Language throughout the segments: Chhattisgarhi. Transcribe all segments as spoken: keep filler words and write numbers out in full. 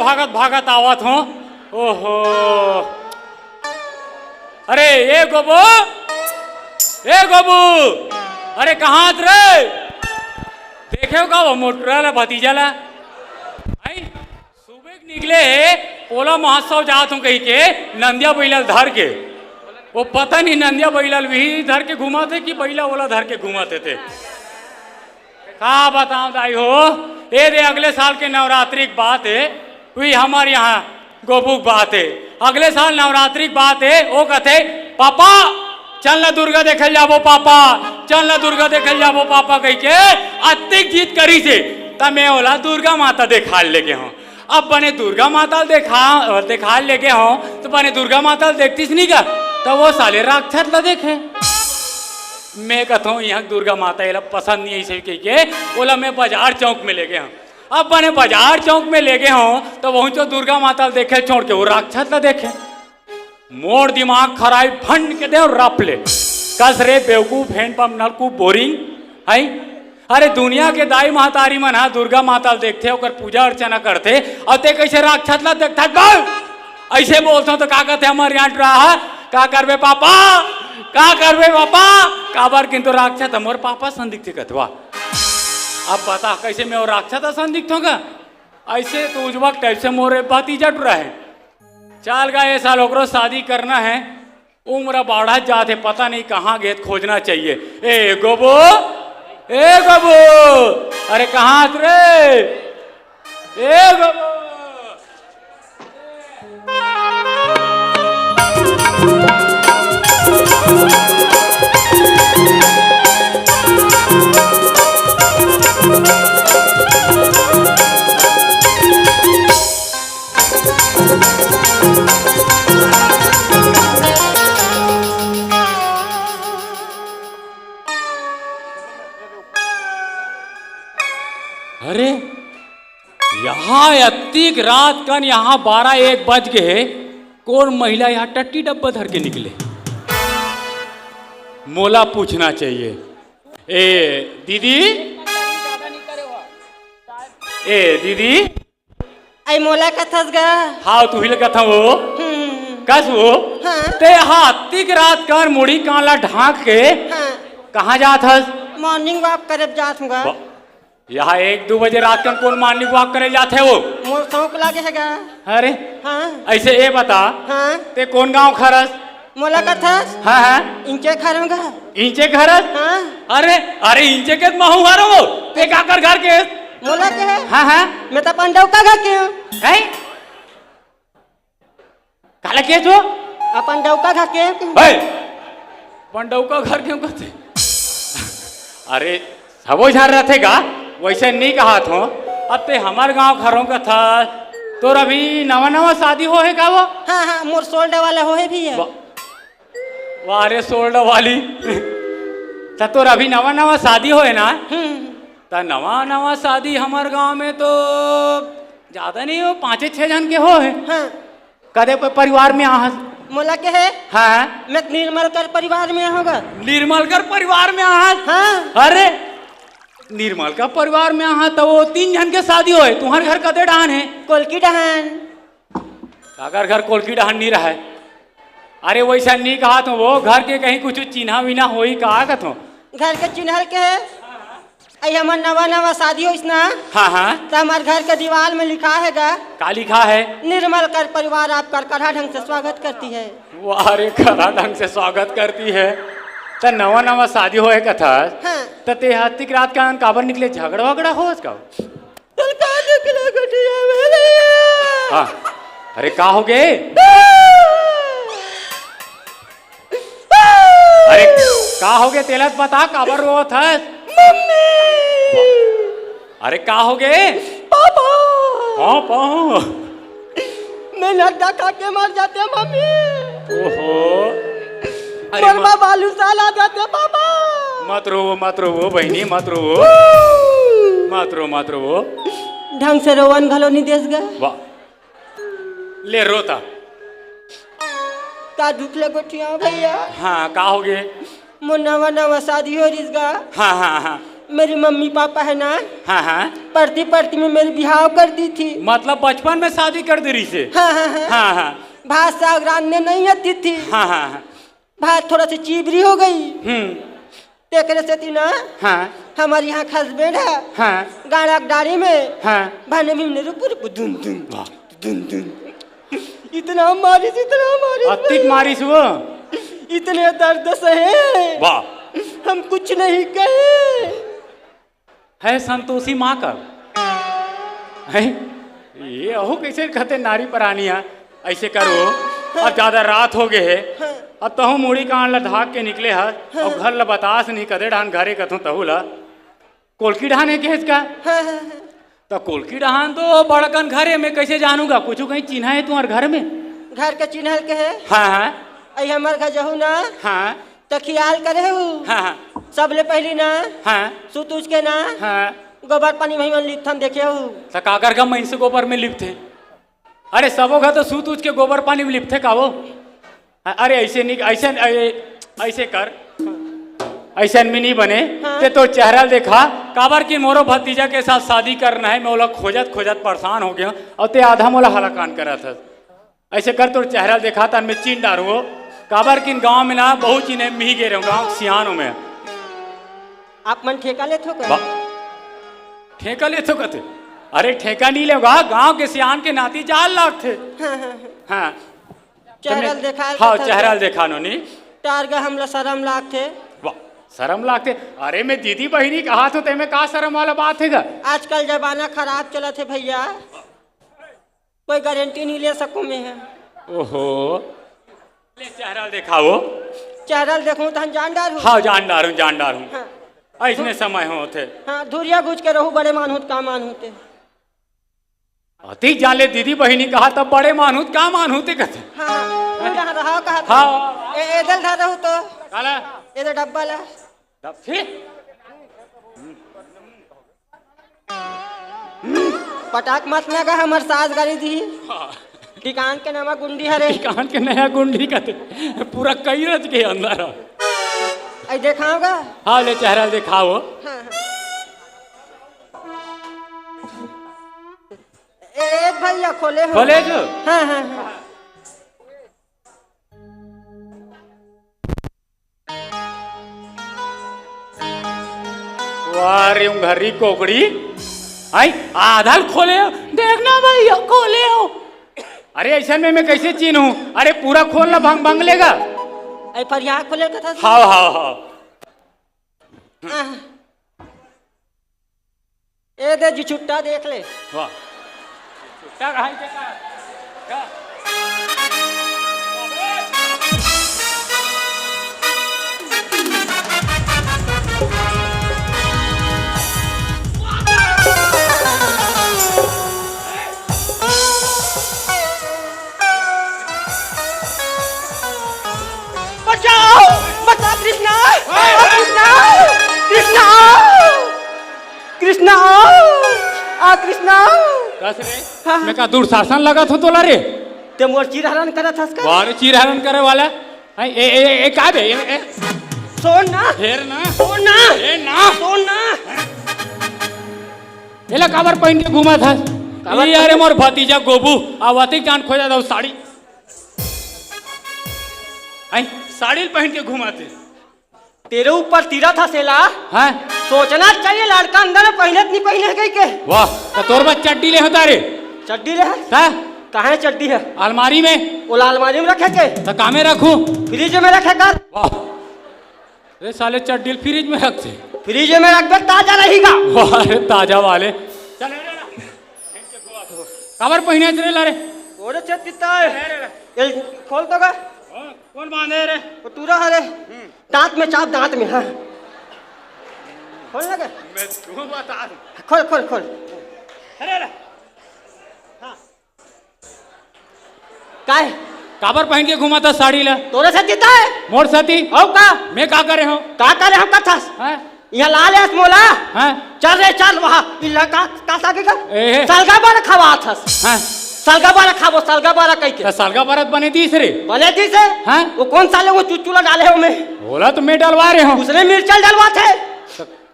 भागत भागत आवत हों। ओहो, अरे ए गोबू, ए गोबू, अरे कहाँ हस रे? देखे हो का वो मोटरा ला, भतीजा ला? आई, सुबह के निकले हे, पोला महोत्सव जात हों कहिके, नंदिया बइला ल धर के। वो पता नहीं नंदिया बइला ल भी धर के घूमत हे कि बइला ओला धर के घूमत हे ते। का बतावं दाई हो, ए दे अगले साल के नवरात्रि के बात हे, वही हमर यहाँ गोबू के बात हे, अगले साल नवरात्रि के बात हे, वो कथे, "पापा, चल ना दुर्गा देखे ल जाबो पापा, चल ना दुर्गा देखे ल जाबो पापा" कहिके अतिक जिद करिस हे, त मैं ओला दुर्गा माता देखाय ल लेगे हों। अब बने दुर्गा माता ल देखा, देखाय ल लेगे हों, त बने दुर्गा माता ल देखतिस नहीं का, त वो साले राक्षस ला देखे। मैं कथों, "यहाँ दुर्गा माता एला पसंद नहीं हे," अइसे कहिके ओला मैं बाजार चौक में लेगे हों। अब बने बाजार चौक में लेगे हों, त वहूँ चो दुर्गा माता ल देखे छोड़ के वो राक्षस ला देखे। मोर दिमाग खराई फंड के दे रप ले। कस रे बेवकूफ, हैंडपंप, नलकूप, बोरिंग, है? अरे दुनिया के दाई महतारी मन ह दुर्गा माता ल देखथे, ओकर पूजा अर्चना करथे, अउ ते कइसे राक्षस ला देखथस बे? अइसे बोलथों त का कथे हमर यहाँ टुरा ह, "का करबे पापा, का करबे पापा?" काबर किंतु राक्षस ह मोर पापा सन दिखथे कथवा। अब बता कइसे मैं वो राक्षस असन दिखथों का? अइसे तो उजवक टाइप से मोर भतीजा टुरा हे। चल गा, ए साल ओकरो शादी करना हे। उम्र बाढ़त जात हे, पता नहीं कहाँ गे, खोजना चाहिए। ए गोबू, ए गोबू, अरे कहाँ हस रे? ए गोबू। अरे, यहाँ अतिक रात कन, यहाँ बारह एक बज गे हे, कोन महिला यहाँ टट्टी डब्बा धर के निकले? मोला पूछना चाहिए। ए दीदी, ए दीदी, अई मोला कथस गा? हाँ, तुही ल कथंव वो। हम्म। कस वो? हाँ। ते अतिक रात कन मुड़ी कान ला ढांक के हाँ। कहाँ जात हस? मॉर्निंग वॉक करे जात हूँ गा। ब-, यहाँ एक दू बजे रात कन कोन मॉर्निंग वॉक करे जात हे वो? मोर शौक लागे हे गा। अरे, हाँ। अइसे ए बता, हाँ। ते कोन गाँव के हरस? मोला कथस? हाँ, हाँ। इंचे घर में गा। इंचे घर? हाँ। अरे, अरे, इंचे के त महूँ हरंव। ते काकर घर के? मोला के हे? हाँ, हाँ। मैं तो अपन डौका घर के हूँ। हैं? काला के जो? अपन डौका घर के हूँ। हे! अपन डौका घर के हूँ कथे? अरे, सबो झन रथे का, वइसे नइ कहत हों। अब ते हमर गाँव के हरंव कथस, तोर अभी नवा नवा शादी होहे का वो? हाँ, हाँ, मोर सोल्ड वाला होहे भैया। वा-, वाह रे सोल्ड वाली। त तोर अभी नवा नवा शादी होहे ना? हम्म। त नवा नवा शादी हमर गाँव में तो ज्यादा नहीं हो, पाँचे छह झन के होहे। हाँ। कदे प-, परिवार में आहस? मोला के हे? हाँ। मैं निर्मल कर परिवार में आहूँ गा। निर्मल कर परिवार में आहस? हाँ। अरे, निर्मल कर परिवार में आहस त वो तीन झन के शादी होहे, तुँहर घर कते डहान हे? कोलकी डहान। अगर घर कोलकी डहान नइ रहय। अरे, वइसा नइ कहत हों, वो घर के कहीं कुछ चिन्हा विन्हा होही का कथों? घर के चिन्हा ल के हे? अई हमर नवा नवा शादी होइस ना, हाँ, हाँ। त हमर घर के दीवाल में लिखा हे गा। का लिखा हे? निर्मल कर परिवार आपका कड़ा ढंग से स्वागत करती है। वाह रे, कड़ा ढंग से स्वागत करती है। त नवा नवा शादी होहे कथस, हाँ। त ते अतिक रात कन काबर निकले, झगड़ा वगड़ा होवत का? तोर का निकले गठिया में रे? हाँ। अरे का होगे? अरे का होगे, तेला त बता, काबर रोवत हस? मम्मी! अरे का होगे? पापा! हाँ, पापा। मैं नड्डा खा के मर जाते मम्मी। ओहो। अरे मोर मत, बालू साल आ जाते पापा। मत रोवो, मत रोवो बहिनी, मत रोवो। मत रो, मत रोवो। ढंग से रोवन घलो नइ देस गा। वाह। ले रोता। का दुख ले गोठिया भैया। हाँ, का होगे? मोर नवा नवा शादी हो रिस गा। हाँ, हाँ, हाँ। मेरी मम्मी पापा है ना, हाँ, हाँ। पढ़ती पढ़ती में मेरी बिहाव कर दी थी। मतलब बचपन में शादी कर दे रही से? हाँ, हाँ, हाँ। हाँ, हाँ। भात साग रांधने नहीं आती थी। हाँ, हाँ, हाँ। भात थोड़ा सी चीबरी हो गई। हम्म। तेकरे से थी ना, हाँ। हमारे यहाँ हस्बैंड है। हाँ। गाड़ा डारी में। हाँ। भाने में रुपु रुपु धुन धुन। वाह। धुन धुन। इतना मारिस, इतना मारिस अतिक भाई। मारिस वो। इतने दर्द सहे। वाह। हम कुछ नहीं कहे। है संतोषी माँ का। है? ये अहो कैसे कहते नारी परानी है? ऐसे करो। अब ज्यादा रात हो गए है। अब तहु मुड़ी कान ला धाक के निकले हस। अब घर ला बतास नहीं कदे ढान घरे कथों तहु ला। कोलकी ढान है के इसका? हाँ, हाँ, हाँ। तो कोलकी ढान तो बड़कन घरे में कैसे जानूंगा? कुछ कहीं चिन्हा है तुम्हारे घर में? घर के चिन्हल के है? हाँ, हाँ। अई हमर घर जहू ना। हाँ। तो खियाल करे हूँ। हाँ, हाँ। सबले पहली ना। हाँ। सुत उठ के ना। हाँ। गोबर पानी वही मन लिपथन देखे हूँ। तो काकर का मन से गोबर में लिपथे? अरे सबो घर तो सूत उठ के गोबर पानी में लिपथे का वो? अरे ऐसे नहीं, ऐसे, ऐसे, ऐसे कर, ऐसे में नहीं बने। हाँ। ते तो चेहरा देखा, काबर कि मोरो भतीजा के साथ शादी करना है, मैं ओला खोजत खोजत परेशान हो गया और ते आधा मोला हलाकान करत हस। ऐसे कर तोर चेहरा देखा तन मैं चीन डारूँ, काबर कि गांव में ना बहुत चीने मिही गे रहूँ, गांव सियान हूँ मैं। आप मन ठेका लेथो का? बा-, ठेका लेथो कथे? अरे ठेका नहीं लेगा, गांव के सियान के नाती जाल लागथे। हाँ, हाँ, हाँ। हाँ। चेहरा तन्ने-, देखा हाँ, कथा चेहरा दे-, देखा नोनी। टारगा हमला शरम लागथे। वाह, शरम लागथे। अरे मैं दीदी बहिनी कहा थो, तेमे का शरम वाला बात है गा? आजकल जमाना खराब चलत है भैया, कोई गारंटी नहीं ले सकूं मैं है। ओहो। ले चेहरा दिखाओ। चेहरा देखूं तो हम जान डारूं। हाँ, जान डारूं, जान डारूं। हाँ। ऐसने समय होथे। हाँ, धुरिया घुच के रहू, बड़े मान होत का मान होते। अति जाले दीदी बहिनी कहा तब बड़े मान होत का मान होते कहते। हाँ, हाँ, तू यहाँ रहा कहा था। हाँ। ए, एदल धर रहू तो। काला? एदे डब्बा ला। डब्बी? पटाक मत ना गा, हमर सास गारी दी। हाँ। टिकान के नवा गुंडी हरे। टिकान के नया गुंडी कहते। पूरा कई रच के अंदर हो। आई देखाओ गा? हाँ, ले चेहरा दिखाओ। हाँ, हाँ। ए, ए भैया, खोले हो? खोले जो? हाँ, हाँ, हाँ। वाह रे, उंघरी कोकड़ी। आई, आधल खोले हो? देखना भैया, खोले हो? अरे, ऐसा में मैं कैसे चीनूं? अरे, पूरा खोलना भंग, भंग लेगा। आई, पर यहाँ खोले का था। हाव, हाव, हाव। आह। ए दे जी, छुट्टा देख ले। वाह। छुट्टा कहाँ के का? का? बचाओ! बचाओ कृष्णा! आ कृष्णा! कृष्णा! कृष्णा! आ कृष्णा! कस रे? हाँ। मैं का दुशासन लगत हो तोला रे? ते मोर चीरहरण करत हस का? बारे चीरहरण करे वाला। ए, ए, ए, ए, का बे? ए, ए। सोन ना। हेर ना। सोन ना। ए ना। सोन ना। एला काबर पहिन के घूमत हस? काबर ये अरे पहिन? मोर भतीजा गोबू, आवत ही जान खोजा दो साड़ी। आई, साड़ी पहिन के घूमत हे। तेरे ऊपर तीरथ हस एला। हाँ। सोचना चाहिए लड़का अंदर में पहिने नहीं पहिने कहीं के। वाह, तो तोर बस चड्डी ले होता रे। चड्डी ले है? हाँ। कहाँ है चड्डी है? अलमारी में। ओला अलमारी में रखे के? तो कामे रखूं? फ्रिज में रखे कर। वाह। रे साले चड्डी ल फ्रिज में रखथे। फ्रिज में रखबे ताजा रहेगा। वाह रे ताजा वाले। चल, ए, ए, ए। काबर पहिने रे ला रे? ओरे चेत कितना है? ए, ए, ए। ये खोल तो का? कौन, कौन बांधे रे? वो टूरा है रे। हम्म। दांत में चाप, दांत में, हाँ। खोल ना के? मैं तू बता। खोल, खोल, खोल। अरे, अरे। हाँ। काय? काबर पहिन के घूमत हस साड़ी ला? तोरे सेती ताय? मोर सेती? हव का? मैं का करे हंव? का करे हंव कथस? हाँ? इहाँ ला लेस मोला? हाँ? चल रे चल वहाँ, इल्ला का, का सागे का? ए हे। सलगा बर खवाथस। हाँ। सलगा बर खाबो, सलगा बर कहिके। त सलगा बर बने दिस रे? बने दिस हे? हाँ? वो कौन साले वो चुचुला डाले हो में? ओला तो मैं डलवा रहे हंव। उसने मिर्चा डलवाथे।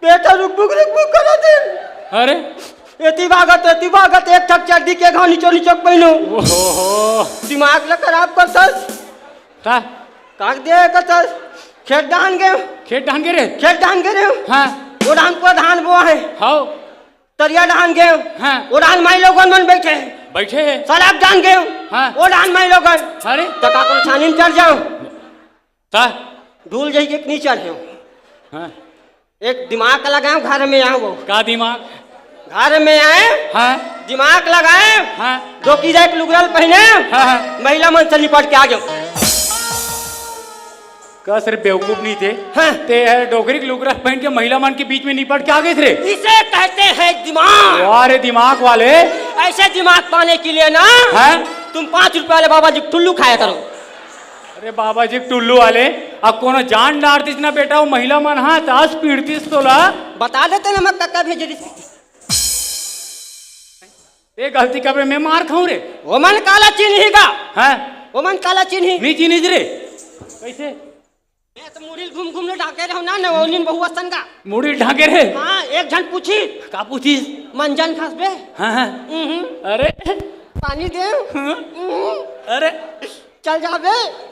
त बेटा रुक बुक रुक बुक करत हे। अरे। एती भागत, एती भागत, एक ठक चड्डी के घाव निचो निचो पहिनो। ओहो। दिमाग ला खराब करथस। का? काट दे करथस। खेत डहन गे। खेत डहन गे रे? खेत डहन गे रे। हाँ। ओ डहन पूरा धान बोआ हे। हव। तरिया डहन गे। हाँ। ओ डहन माई लोगन मन बइठे। बइठे हे। सलाब डहन गे। हाँ। ओ डहन माई लोगन। अरे। त का कोनो छानी म चढ़ जाव। त? ढूल जही के नी चढ़ेव। हाँ। एक दिमाग लगाएव, घर में आएव। का दिमाग? घर में आएव। हाँ। दिमाग लगाएव। हाँ। डोकरी के लुगरा ल पहिने। हाँ, हाँ। महिला मन से निपट के आ गेव। कस रे बेवकूफ नी ते। हाँ। ते ह डोकरी के लुगरा पहिन के महिला मन के बीच में निपट के आ गेस रे। इसे कहते हैं दिमाग। वाह रे दिमाग वाले। ऐसे दिमाग पाने के लिए ना, हाँ? तुम पाँच रुपया वाले बाबा जी के टुल्लू खाया करो। अरे बाबा जी के टुल्लू वाले, अब कोनो जान डारतिस ना बेटा, ओ महिला मन हा, त अस पीटतिस तोला। बता देते ना, मैं कक्का भेजे रिस। ए गलती कबे मैं मार खाऊं रे? ओमन काला चिन्ही गा? हैं? ओमन काला चिन्ही? नी चिन्हिस रे। कइसे? मैं तो मुड़ी ल घूम घूम ले ढाके रहूं ना, नवौनिन बहुआ सन गा। मुड़ी ल ढाके रे? हाँ, एक झन पूछी। का पूछिस? मंजन खास बे? हाँ, हाँ। उहुं। अरे। पानी दे? हाँ। उहुं। अरे। चल जाबे।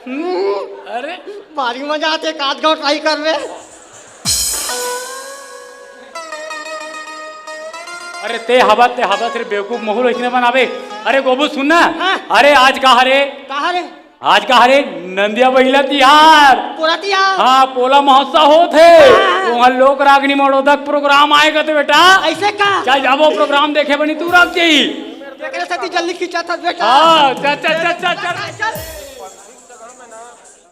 हम्म, अरे। भारी मजा आथे, एक आध घाव try करबे। अरे ते हबत, ते हबत रे बेवकूफ, माहौल अइसने बनाबे। अरे गोबू सुन ना। हाँ। अरे आज का हरे? का हरे? आज का हरे? नंदिया बइला तिहार। पोला तिहार? हाँ, पोला महोत्सव होत हे। हाँ। वहाँ लोक रागनी मड़ोदक program आय गा ते बेटा। अइसे का? चल जाबो program देखे बनी तू रख जाही। एकरे सेती जल्दी खींचत हस बेटा। हाँ, चल, चल, चल, चल, चल। चल।